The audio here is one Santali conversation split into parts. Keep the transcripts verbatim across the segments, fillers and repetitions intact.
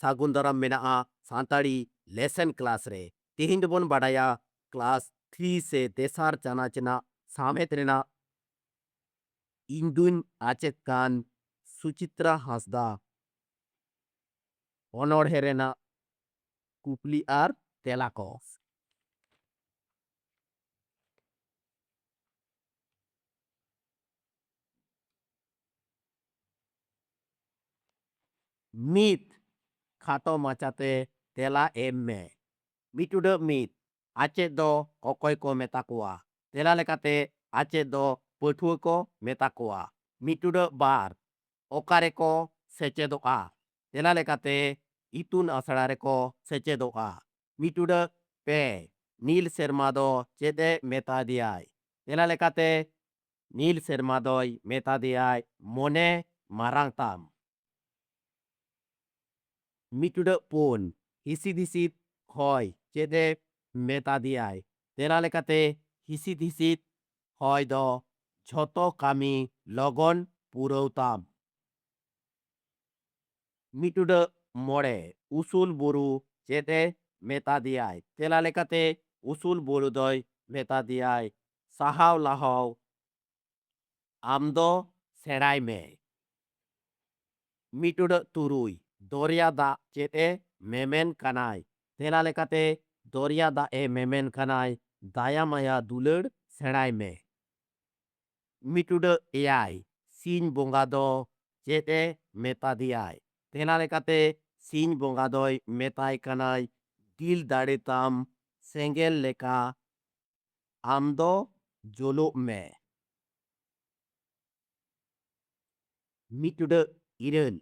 ᱥᱟᱹᱜᱩᱱ ᱫᱟᱨᱟᱢ ᱢᱮᱱᱟᱜᱼᱟ ᱥᱟᱱᱛᱟᱲᱤ ᱞᱮᱥᱚᱱ ᱠᱞᱟᱥ ᱨᱮ᱾ ᱛᱮᱦᱮᱧ ᱫᱚᱵᱚᱱ ᱵᱟᱰᱟᱭᱟ ᱠᱞᱟᱥ ᱛᱷᱨᱤ ᱥᱮ ᱛᱮᱥᱟᱨ ᱪᱟᱱᱟᱪ ᱨᱮᱱᱟᱜ ᱥᱟᱶᱦᱮᱫ ᱨᱮᱱᱟᱜ ᱤᱧ ᱫᱩᱧ ᱟᱪᱮᱫ ᱠᱟᱱ ᱥᱩᱪᱤᱛᱨᱟ ᱦᱟᱸᱥᱫᱟ ᱚᱱᱚᱬᱦᱮ ᱨᱮᱱᱟᱜ ᱠᱩᱠᱞᱤ ᱟᱨ ᱛᱮᱞᱟ ᱠᱚ᱾ ᱢᱤᱫ, ᱠᱷᱟᱴᱚ ᱢᱟᱪᱷᱟᱛᱮ ᱛᱮᱞᱟ ᱮᱢ ᱢᱮ᱾ ᱢᱤᱫ ᱴᱩᱰᱟᱹᱜ ᱢᱤᱫ, ᱟᱪᱮᱫ ᱫᱚ ᱚᱠᱚᱭ ᱠᱚ ᱢᱮᱛᱟ ᱠᱚᱣᱟ? ᱛᱮᱞᱟ ᱞᱮᱠᱟᱛᱮ, ᱟᱪᱮᱫ ᱫᱚ ᱯᱟᱹᱴᱷᱩᱣᱟᱹ ᱠᱚ ᱢᱮᱛᱟ ᱠᱚᱣᱟ᱾ ᱢᱤᱫ ᱴᱩᱰᱟᱹᱜ ᱵᱟᱨ, ᱚᱠᱟ ᱨᱮᱠᱚ ᱥᱮᱪᱮᱫᱚᱜᱼᱟ? ᱛᱮᱞᱟ ᱞᱮᱠᱟᱛᱮ, ᱤᱛᱩᱱ ᱟᱥᱲᱟ ᱨᱮᱠᱚ ᱥᱮᱪᱮᱫᱚᱜᱼᱟ᱾ ᱢᱤᱫ ᱴᱩᱰᱟᱹᱜ ᱯᱮ, ᱱᱤᱞ ᱥᱮᱨᱢᱟ ᱫᱚ ᱪᱮᱫ ᱮ ᱢᱮᱛᱟ ᱫᱮᱭᱟᱭ? ᱛᱮᱞᱟ ᱞᱮᱠᱟᱛᱮ, ᱱᱤᱞ ᱥᱮᱨᱢᱟ ᱫᱚᱭ ᱢᱮᱛᱟ ᱫᱮᱭᱟᱭ, "ᱢᱚᱱᱮ ᱢᱟᱨᱟᱝ ᱛᱟᱢ᱾" ᱢᱤᱫ ᱴᱩᱰᱟᱹᱜ ᱯᱩᱱ, ᱦᱤᱥᱤᱫ ᱦᱤᱥᱤᱫ ᱦᱚᱭ ᱪᱮᱫ ᱮ ᱢᱮᱛᱟ ᱫᱮᱭᱟᱭ? ᱛᱮᱞᱟ ᱞᱮᱠᱟᱛᱮ, ᱦᱤᱥᱤᱫ ᱦᱤᱥᱤᱫ ᱦᱚᱭ ᱫᱚ ᱡᱷᱚᱛᱚ ᱠᱟᱹᱢᱤ ᱞᱚᱜᱚᱱ ᱯᱩᱨᱟᱹᱣ ᱛᱟᱢ᱾ ᱢᱤᱫ ᱴᱩᱰᱟᱹᱜ ᱢᱚᱬᱮ, ᱩᱥᱩᱞ ᱵᱩᱨᱩ ᱪᱮᱫ ᱮ ᱢᱮᱛᱟ ᱫᱮᱭᱟᱭ? ᱛᱮᱞᱟ ᱞᱮᱠᱟᱛᱮ, ᱩᱥᱩᱞ ᱵᱩᱨᱩ ᱫᱚᱭ ᱢᱮᱛᱟ ᱫᱮᱭᱟᱭ, "ᱥᱟᱦᱟᱣ ᱞᱟᱦᱟᱣ ᱟᱢ ᱫᱚ ᱥᱮᱬᱟᱭ ᱢᱮ᱾" ᱢᱤᱫ ᱴᱩᱰᱟᱹᱜ ᱛᱩᱨᱩᱭ, ᱫᱚᱨᱭᱟ ᱫᱟᱜ ᱪᱮᱫ ᱮ ᱢᱮᱢᱮᱱ ᱠᱟᱱᱟᱭ? ᱛᱮᱞᱟ ᱞᱮᱠᱟᱛᱮ, ᱫᱚᱨᱭᱟ ᱫᱟᱜ ᱮ ᱢᱮᱢᱮᱱ ᱠᱟᱱᱟᱭ, "ᱫᱟᱭᱟ ᱢᱟᱭᱟ ᱫᱩᱞᱟᱹᱲ ᱥᱮᱬᱟᱭ ᱢᱮ᱾" ᱢᱤᱫ ᱴᱩᱰᱟᱹᱜ ᱮᱭᱟᱭ, ᱥᱤᱧ ᱵᱚᱸᱜᱟ ᱫᱚ ᱪᱮᱫ ᱮ ᱢᱮᱛᱟ ᱫᱮᱭᱟᱭ? ᱛᱮᱞᱟ ᱞᱮᱠᱟᱛᱮ, ᱥᱤᱧ ᱵᱚᱸᱜᱟ ᱫᱚᱭ ᱢᱮᱛᱟᱭ ᱠᱟᱱᱟᱭ, "ᱫᱤᱞ ᱫᱟᱲᱮ ᱛᱟᱢ ᱥᱮᱸᱜᱮᱞ ᱞᱮᱠᱟ, ᱟᱢ ᱫᱚ ᱡᱩᱞᱩᱜ ᱢᱮ᱾" ᱢᱤᱫ ᱴᱩᱰᱟᱹᱜ ᱤᱨᱟᱹᱞ,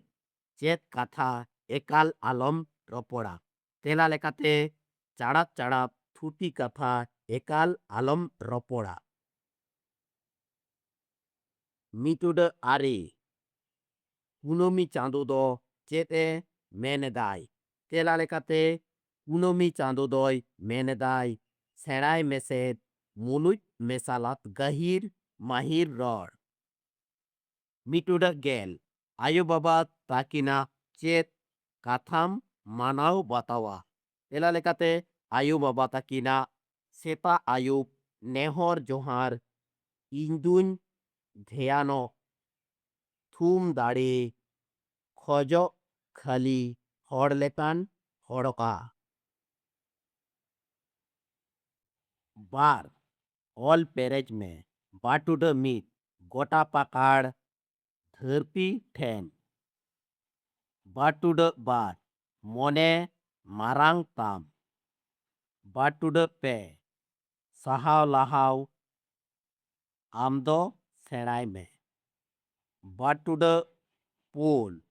ᱪᱮᱫ ᱠᱟᱛᱷᱟ ᱮᱠᱟᱞ ᱟᱞᱚᱢ ᱨᱚᱯᱚᱲᱟ? ᱛᱮᱞᱟ ᱞᱮᱠᱟᱛᱮ, ᱪᱟᱲᱟᱯ ᱪᱟᱲᱟᱯ ᱛᱷᱩᱛᱤ ᱠᱟᱛᱷᱟ ᱮᱠᱟᱞ ᱟᱞᱚᱢ ᱨᱚᱯᱚᱲᱟ᱾ ᱢᱤᱫ ᱴᱩᱰᱟᱹᱜ ᱟᱨᱮ, ᱠᱩᱱᱟᱹᱢᱤ ᱪᱟᱸᱫᱚ ᱫᱚ ᱪᱮᱫ ᱮ ᱢᱮᱱ ᱮᱫᱟᱭ? ᱛᱮᱞᱟ ᱞᱮᱠᱟᱛᱮ, ᱠᱩᱱᱟᱹᱢᱤ ᱪᱟᱸᱫᱚ ᱫᱚᱭ ᱢᱮᱱ ᱮᱫᱟᱭ, "ᱥᱮᱬᱟᱭ ᱢᱮᱥᱮᱫ ᱢᱩᱞᱩᱡ ᱢᱮᱥᱟᱞᱟᱛ ᱜᱟᱹᱦᱤᱨ ᱢᱟᱹᱦᱤᱨ ᱨᱚᱲ᱾" ᱢᱤᱫ ᱴᱩᱰᱟᱹᱜ ᱜᱮᱞ, ᱟᱭᱳ ᱵᱟᱵᱟ ᱛᱟᱹᱠᱤᱱᱟᱜ ᱪᱮᱫ ᱠᱟᱛᱷᱟᱢ ᱢᱟᱱᱟᱣ ᱵᱟᱛᱟᱣᱟ᱾ ᱛᱮᱞᱟ ᱞᱮᱠᱟᱛᱮ, ᱟᱭᱳ ᱵᱟᱵᱟ ᱛᱟᱹᱠᱤᱱᱟᱜ ᱥᱮᱛᱟᱜ ᱟᱹᱭᱩᱵ ᱱᱮᱦᱚᱨ ᱡᱚᱦᱟᱨ, ᱤᱧ ᱫᱩᱧ ᱫᱷᱮᱭᱟᱱᱚᱜ, ᱛᱷᱩᱢ ᱫᱟᱲᱮ, ᱠᱷᱚᱡᱚᱜ ᱠᱷᱟᱹᱞᱤ ᱦᱚᱲ ᱞᱮᱠᱟᱱ ᱦᱚᱲᱚᱜᱼᱟ᱾ ᱵᱟᱨ, ᱚᱞ ᱯᱮᱨᱮᱡ ᱢᱮ᱾ ᱵᱟᱴᱩᱰᱟᱹ ᱢᱤᱫ, ᱜᱚᱴᱟ ᱯᱟᱠᱟᱲ ᱫᱷᱟᱹᱨᱛᱤ ᱴᱷᱮᱱ᱾ ᱵᱟᱴᱩᱰᱟᱹ ᱵᱟᱨ, ᱢᱚᱱᱮ ᱢᱟᱨᱟᱝ ᱛᱟᱢ᱾ ᱵᱟᱴᱩᱰᱟᱹ ᱯᱮ, ᱥᱟᱦᱟᱣ ᱞᱟᱦᱟᱣ ᱟᱢ ᱫᱚ ᱥᱮᱬᱟᱭ ᱢᱮ᱾ ᱵᱟᱴᱩᱰᱟᱹ ᱯᱩᱱ,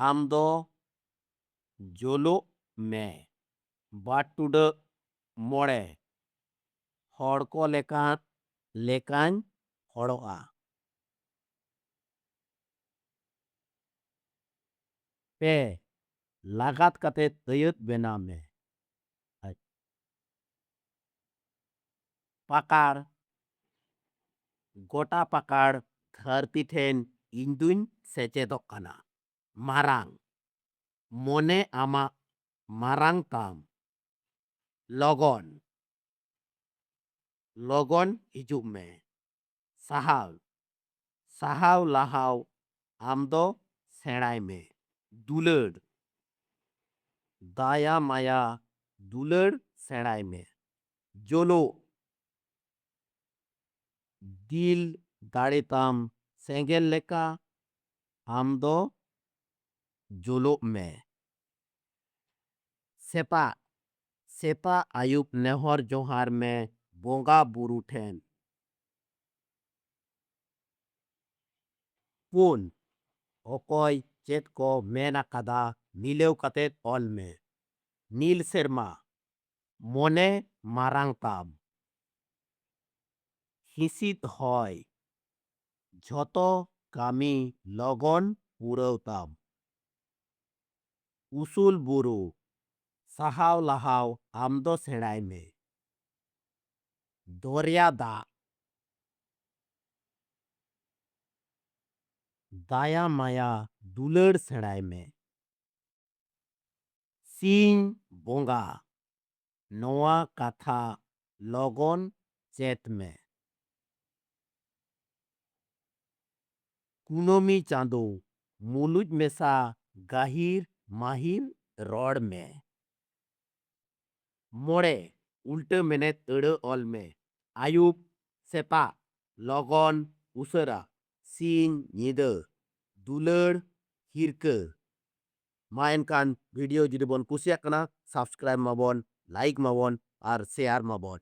ᱟᱢ ᱫᱚ ᱡᱳᱞᱳᱜ ᱢᱮ᱾ ᱵᱟᱴᱩᱰᱟᱹ ᱢᱚᱬᱮ, ᱦᱚᱲ ᱠᱚ ᱞᱮᱠᱟᱱ, ᱞᱮᱠᱟᱧ ᱦᱚᱲᱚᱜᱼᱟ᱾ ᱯᱮ, ᱞᱟᱜᱟᱛ ᱠᱟᱛᱮ ᱟᱹᱭᱟᱹᱛ ᱵᱮᱱᱟᱣ ᱢᱮ᱾ ᱯᱟᱠᱟᱲ, ᱜᱚᱴᱟ ᱯᱟᱠᱟᱲ ᱫᱷᱟᱹᱨᱛᱤ ᱴᱷᱮᱱ ᱤᱧ ᱫᱩᱧ ᱥᱮᱪᱮᱫᱚᱜ ᱠᱟᱱᱟ᱾ ᱢᱟᱨᱟᱝ, ᱢᱚᱱᱮ ᱟᱢᱟᱜ ᱢᱟᱨᱟᱝ ᱛᱟᱢ᱾ ᱞᱚᱜᱚᱱ, ᱞᱚᱜᱚᱱ ᱦᱤᱡᱩᱜ ᱢᱮ᱾ ᱥᱟᱦᱟᱣ, ᱥᱟᱦᱟᱣ ᱞᱟᱦᱟᱣ ᱟᱢ ᱫᱚ ᱥᱮᱬᱟᱭ ᱢᱮ᱾ ᱫᱩᱞᱟᱹᱲ, ᱫᱟᱭᱟ ᱢᱟᱭᱟ ᱫᱩᱞᱟᱹᱲ ᱥᱮᱬᱟᱭ ᱢᱮ᱾ ᱡᱳᱞᱳᱜ, ᱫᱤᱞ ᱫᱟᱲᱮ ᱛᱟᱢ ᱥᱮᱸᱜᱮᱞ ᱞᱮᱠᱟ, ᱟᱢ ᱫᱚ ᱡᱳᱞᱳᱜ ᱢᱮ᱾ ᱥᱮᱛᱟᱜ, ᱥᱮᱛᱟᱜ ᱟᱹᱭᱩᱵ ᱱᱮᱦᱚᱨ ᱡᱚᱦᱟᱨ ᱢᱮ ᱵᱚᱸᱜᱟ ᱵᱩᱨᱩ ᱴᱷᱮᱱ᱾ ᱯᱩᱱ, ᱚᱠᱚᱭ ᱪᱮᱫ ᱠᱚ ᱢᱮᱱ ᱟᱠᱟᱫᱟ, ᱢᱤᱞᱟᱹᱣ ᱠᱟᱛᱮ ᱚᱞ ᱢᱮ᱾ ᱱᱤᱞ ᱥᱮᱨᱢᱟ, ᱢᱚᱱᱮ ᱢᱟᱨᱟᱝ ᱛᱟᱢ᱾ ᱦᱤᱸᱥᱤᱫ ᱦᱚᱭ, ᱡᱷᱚᱛᱚ ᱠᱟᱹᱢᱤ ᱞᱚᱜᱚᱱ ᱯᱩᱨᱟᱹᱣ ᱛᱟᱢ᱾ ᱩᱥᱩᱞ ᱵᱩᱨᱩ, ᱥᱟᱦᱟᱣ ᱞᱟᱦᱟᱣ ᱟᱢ ᱫᱚ ᱥᱮᱬᱟᱭ ᱢᱮ᱾ ᱫᱚᱨᱭᱟ ᱫᱟᱜ, ᱫᱟᱭᱟ ᱢᱟᱭᱟ ᱫᱩᱞᱟᱹᱲ ᱥᱮᱬᱟᱭ ᱢᱮ᱾ ᱦᱟᱹᱴᱤᱧ ᱵᱚᱸᱜᱟ, ᱱᱚᱣᱟ ᱠᱟᱛᱷᱟ ᱞᱚᱜᱚᱱ ᱪᱮᱫ ᱢᱮ᱾ ᱠᱩᱱᱟᱹᱢᱤ ᱪᱟᱸᱫᱚ, ᱢᱩᱞᱩᱡ ᱢᱮᱥᱟ ᱜᱟᱹᱦᱤᱨ ᱢᱟᱹᱦᱤᱨ ᱨᱚᱲ ᱢᱮ᱾ ᱢᱚᱬᱮ, ᱩᱞᱴᱟᱹ ᱢᱮᱱᱮᱛ ᱟᱹᱲᱟᱹ ᱚᱞ ᱢᱮ᱾ ᱟᱹᱭᱩᱵ, ᱥᱮᱛᱟᱜ, ᱞᱚᱜᱚᱱ, ᱩᱥᱟᱹᱨᱟ, ᱥᱤᱧ, ᱧᱤᱫᱟᱹ, ᱫᱩᱞᱟᱹᱲ, ᱦᱤᱨᱠᱟᱹ᱾ ᱢᱟ ᱮᱱᱠᱷᱟᱱ video ᱡᱩᱫᱤ ᱵᱚᱱ ᱠᱩᱥᱤᱭᱟᱜ ᱠᱟᱱᱟ, subscribe ᱢᱟᱵᱚᱱ, like ᱢᱟᱵᱚᱱ ᱟᱨ share ᱢᱟᱵᱚᱱ᱾